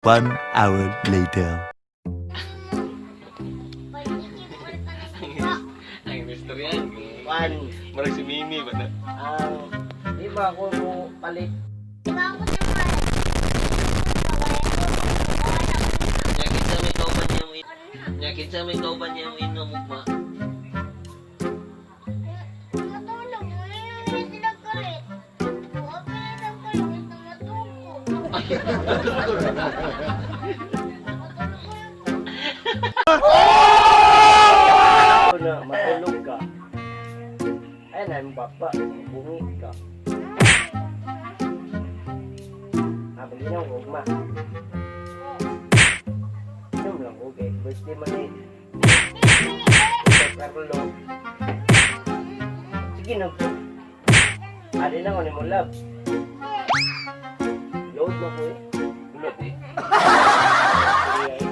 One hour later. Ang istorya. One. Marag si Mimi ba na? Ang di ba ako mo palit? Nya kinsa may kauban niya yung Nya kinsa may kauban niya yung inom ugma. Matulog, may sila kalit. Open na kalit, matulog. Ako na matulog ka. Ay na yung papa, bungi ka. Ah, maginaw ko ugma. Inom lang ko kay birthday man ni Tito Carlo. Sige na po. Adi na ko ni mo love. Load na ko eh. Bulot eh. Sige, ay.